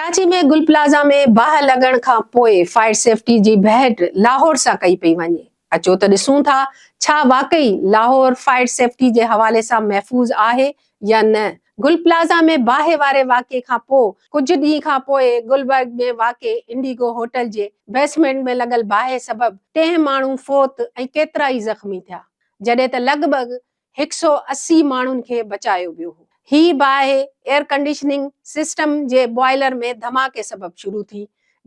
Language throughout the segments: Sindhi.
ڪراچي ۾ گل پلازا ۾ باهه لڳڻ کان پوء فائر سيفٽي جي ڀيٽ لاهور سان ڪئي پئي وڃي، اچو ته ڏسون ٿا ڇا واقعي لاهور فائر سيفٽي جي حوالي سان محفوظ آهي يا نه؟ گل پلازا ۾ باهه واري واقعي کان پوء ڪجهه ڏينهن کان پوء گلبرگ ۾ واقع انڊيگو هوٽل جي بيسمينٽ ۾ لڳل باهه سبب ٽيهه ماڻهو فوت ۽ ڪيترائي زخمي ٿيا، جڏهن ته لڳ ڀڳ 180 ماڻهن کي بچايو ويو هو. هي باهه ايئر ڪنڊيشننگ سسٽم جي بوائلر ۾ ڌماڪي سبب شروع ٿي.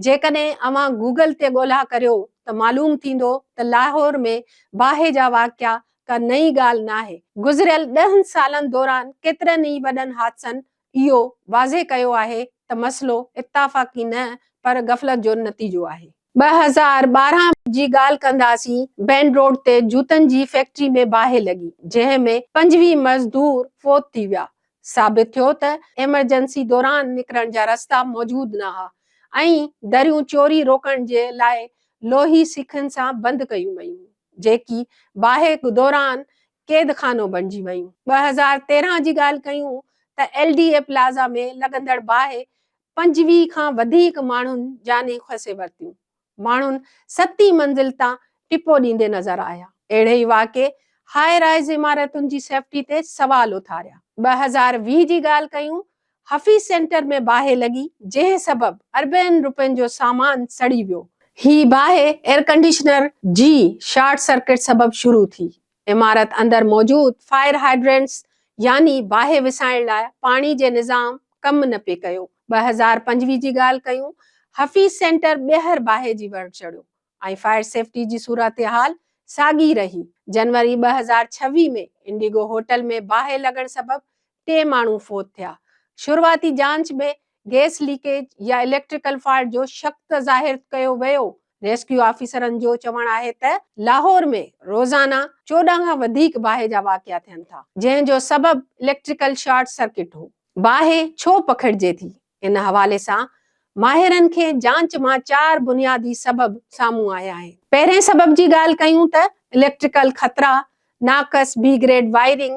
جيڪڏهن اوهان گوگل تي ڳولها ڪريو ته معلوم ٿيندو ته لاهور ۾ باهه جا واقعا ڪا نئين ڳالهه ناهي. گذريل ڏهن سالن دوران ڪيترن ئي وڏن حادثن اهو واضح ڪيو آهي ته مسئلو اتفاقي نه پر غفلت جو نتيجو آهي. 2012 جي ڳالهه ڪنداسين، بين روڊ تي جوتن جي فيڪٽري ۾ باهه لڳي، جنهن ۾ 25 مزدور فوت ٿي ويا. ثابت ٿيو ته ايمرجنسي دوران نڪرڻ جا رستا موجود نه ها ۽ دريون چوري روڪڻ جي لاء لوهي سيخن سان بند ڪيون ويون، جيڪي باهه دوران قيد خانو بڻجي ويون. 2013 جي ڳالهه ڪيون ته ايل ڊي اي پلازا ۾ لڳندڙ باهه 25 کان وڌيڪ ماڻهن جانيون کسي ورتيون. ماڻهن ستين منزل تان ٽپو ڏيندي نظر آيا. اهڙي ئي واقعي هاء رائز عمارتن جي سيفٽي تي سوال اٿاريا. 2020 جي ڳالهه ڪيون حفيظ سينٽر ۾ باهه لڳي جنهن سبب اربين روپين جو سامان سڙي ويو. هي باهه ايئرڪنڊيشنر جي شارٽ سرڪٽ سبب شروع ٿي. عمارت اندر موجود فائر هائيڊرنٽس يعني باهه وسائڻ لاء پاڻي جي نظام ڪم نه پئي ڪيو. 2025 جي ڳالهه ڪيون حفيظ سينٽر ٻيهر باهه جي ور چڙهيو ۽ فائر سيفٽي جي صورتحال ساڳي رهي. جنوري 2026 ۾ انڊيگو هوٽل ۾ باهه لڳڻ سبب ٽي ماڻهو فوت ٿيا. شروعاتي جانچ ۾ گئس ليڪيج يا اليڪٽريڪل فالٽ جو شڪ ته ظاهر ڪيو ويو. ريسڪيو آفيسرن جو چوڻ آهي ته لاهور ۾ روزانه 14 کان وڌيڪ باهه جا واقعا ٿين ٿا، جنهن جو سبب اليڪٽريڪل شارٽ سرڪٽ هو. باهه ڇو پکڙجي ٿي؟ ان حوالي سان ماهرن کي جانچ مان چار بنيادي سبب سامهون آيا آهن. پهرين سبب جي ڳالهه ڪيون ته اليڪٽريڪل خطرا، ناقص بي گريڊ وائرنگ،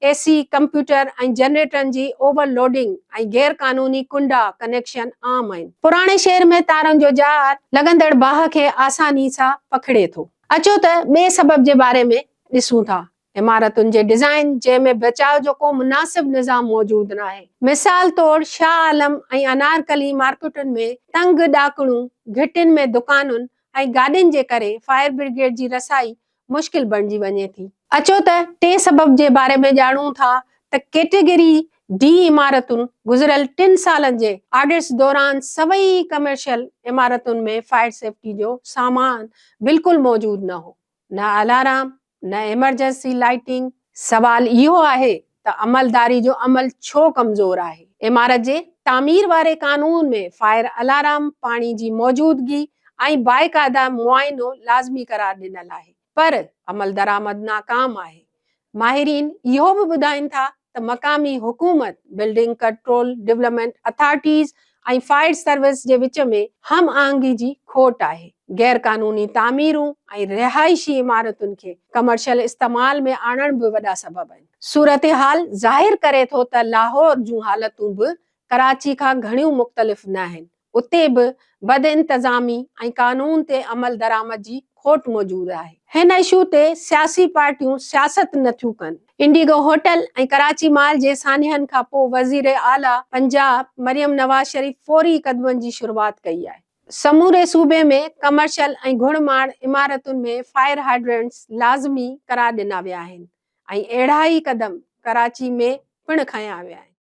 اي سي، ڪمپيوٽر ۽ جنريٽرن جي اوور لوڊنگ ۽ غير قانوني ڪنڊا ڪنيڪشن عام آهن. پراڻي شهر ۾ تارن جو ڄار لڳندڙ باهه کي آساني سان پکڙي ٿو. اچو ته ٻئي سبب جي باري ۾ ڏسون ٿا. عمارتن جي ڊزائين جنهن ۾ بچاء جو ڪو مناسب نظام موجود ناهي. مثال طور شاهه عالم ۽ انارڪلي مارڪيٽن ۾ تنگ ڏاڪڻون، گهٽين ۾ دڪانن ۽ گاڏين جي ڪري فائر برگيڊ جي رسائي مشڪل بڻجي وڃي ٿي. اچو ته ٽئين سبب جي باري ۾ ڄاڻون ٿا ته ڪيٽيگري ڊي عمارتن گذريل ٽن سالن جي آڊٽس دوران سوين ڪمرشل عمارتن ۾ فائر سيفٽي جو سامان بلڪل موجود نه هو، نه الارم، نه ايمرجنسي لائٽنگ. سوال اهو آهي ته عملداري جو عمل ڇو ڪمزور آهي؟ عمارت جي تعمير واري قانون ۾ فائر الارم، پاڻي جي موجودگي ۽ باقاعده معائنو لازمي قرار ڏنل آهي، پر عملدرآمد ناڪام آهي. ماهرين اهو به ٻڌائين ٿا ته مقامي حڪومت، building control development authorities ۽ fire service جي وچ ۾ هم آهنگي جي کوٽ آهي. غير قانوني تعميرون ۽ رهائشي عمارتن کي ڪمرشل استعمال ۾ آڻڻ به وڏا سبب آهن. صورتحال ظاهر ڪري ٿو ته لاهور جون حالتون به ڪراچي کان گهڻيون مختلف ناهن. اتي به بدانتظامي ۽ قانون تي عملدرآمد جي کوٽ موجود آهي. هن اشو تي سياسي پارٽيون سياست نه ٿيون ڪن. انڊيگو هوٽل ۽ ڪراچي مال جي سانحن کانپوء وزير اعليٰ پنجاب مريم نواز شريف فوري قدمن جي شروعات ڪئي آهي. سموري صوبي ۾ ڪمرشل ۽ گهڻ ماڙ عمارتن ۾ فائر هائيڊرنٽس لازمي قرار ڏنا ويا آهن ۽ اهڙا ئي قدم ڪراچي ۾ پڻ کنيا ويا آهن.